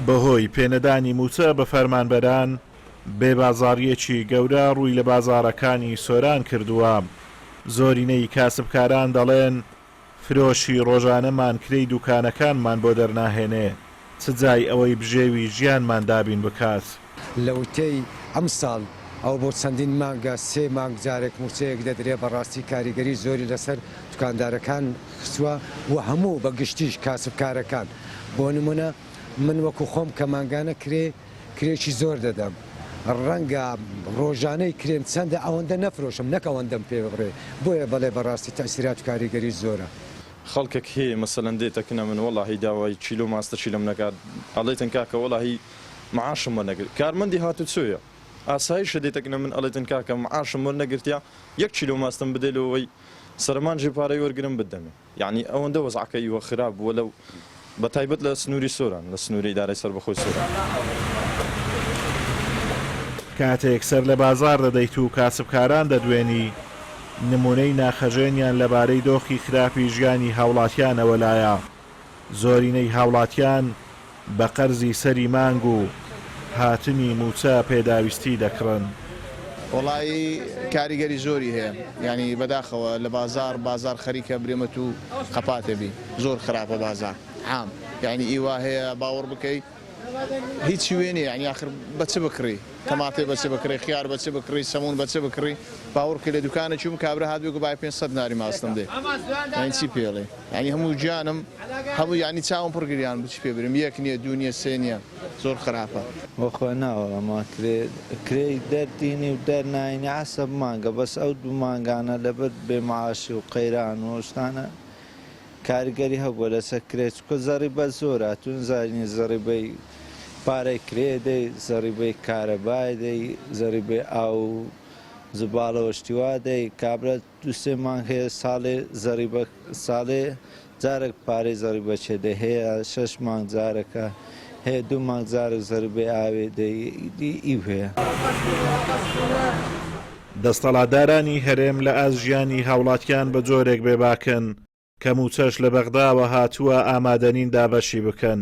بەهۆی پێنەدانی مووچە بە فەرمانبەران، بێ بازاڕییەکی گەورە ڕووی لە بازاڕەکانی سۆران کردووە. زۆرینەی کاسبکاران دەڵێن، فرۆشی ڕۆژانەمان کرێی دوکانەکانمان بۆ دەرناهێنێ، چ جای ئەوەی بژێوی ژیانمان دابین بکات. لەوەتەی ئەمساڵ ئەوە بۆ چەندین مانگە سێ مانگ جارێک مووچەیەک دەدرێ، بەڕاستی کاریگەری زۆری لەسەر دوکاندارەکان خستووە و هەموو بە گشتیش کاسبکارەکان، بۆ نموونە من وەکو خۆم کە مانگانە کرێ کرێکی زۆر دەدەم ڕەنگە ڕۆژانەی کرێم چەندە ئەوەندە نەفرۆشم نەک ئەوەندەم پێ ببڕێ بۆیە بەڵێ بەڕاستی تەئسیرات و کاریگەری زۆرە. خەڵکەک هەیە مەسەلەن دێتە کنە من وەڵاهی داوای کیلۆ ماستەکی لەم نەکات ئەڵێتن کاکە وەڵاهی معاشم وەرنەگرت کارمەندی هاتوچۆیە ئاسایشە دێتە کنە من ئەڵێتن کاکە معاشم وەرنەگرتیە یەک کیلۆ ماستم بدەی لۆوەی سەرەمانجی پارەی وەرگرم بتدەمێ. یەعنی ئەوەندە وەزعەکە ئیوە خراپ بووە لەو بە تایبەت لە سنووری سۆران لە سنووری ئیدارەی سەربەخۆی سۆران. کاتێک سەر لە بازاڕ دەدەیت و کاسبکاران دەدوێنی، نموونەی ناخهەژێنیان لەبارەی دۆخی خراپی ژیانی هاوڵاتیانەوە لایە. زۆرینەی هاوڵاتیان بە قەرزی سەری مانگ و هاتنی مووچە پێداویستی دەکڕن. وەڵایی کاریگەری زۆری هەیە یانی بەداخەوە لە بازاڕ بازاڕ خەریکە برێمەت و قەپاتێ بی زۆر خراپە بازاڕ عام یانی ئی وا هەیە باوەڕ بکەی هیچی وێ نیە یانی ئاخر بە چ بکڕی تەماتەی بە چ بکڕی خیار بە چ بکڕی سەمون بە چ بکڕی باوەڕ بکەی لە دوکانە چووم کابرا هات بێ گو بای 500 دیناری ماستم دێ یانی چی پێڵێ یانی هەموو گیانم هەموو یانی چاوم پڕ گریان بوو چی پێ برم یەک نیە دوو نیە سێ نیە زۆر خراپە. وەخوا ناوەڵا ما کرێ کرێی دەردینی و دەرناینی عەسەب مانگە بەس ئەو دوو مانگانە لەبەر بێ معاشی و قەیران و ئەو شتانە کاریگەری هەبووە لەسەر کرێ چونکە زەڕیبە زۆرە ئەتوو نزانی زەڕیبەی پارەی کرێ دەی زەڕیبەی کارەبای دەی زەڕیبەی ئاو و زباڵە و شتی وا دەی کابرا دوو سێ مانگ هەیە ساڵێ زەڕیبە ساڵێ جارێک پارەی زەڕیبە چێ دەی هەیە شەش مانگ جارەکە هەیە دوو مانگ جارێک زەڕیبەی ئاوێ دەی ئیو هەیە. دەستەڵاتدارانی هەرێم لە ئاست ژیانی هاوڵاتیان بە جۆرێک بێباکن کە مووچەش لە بەغداوە هاتووە ئامادەنین دابەشی بکەن.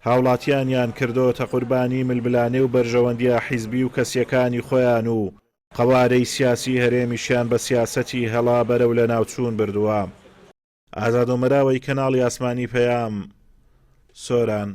هاوڵاتیانیان کردۆتە قوربانی ململانێ و بەرژەوەندیە حیزبی و کەسیەکانی خۆیان و قەوارەی سیاسی هەرێمیشیان بە سیاسەتی هەڵە بەرەو لەناوچوون بردووە. ئازاد ئۆمەراوەی کەناڵی ئاسمانی پەیام، سۆران.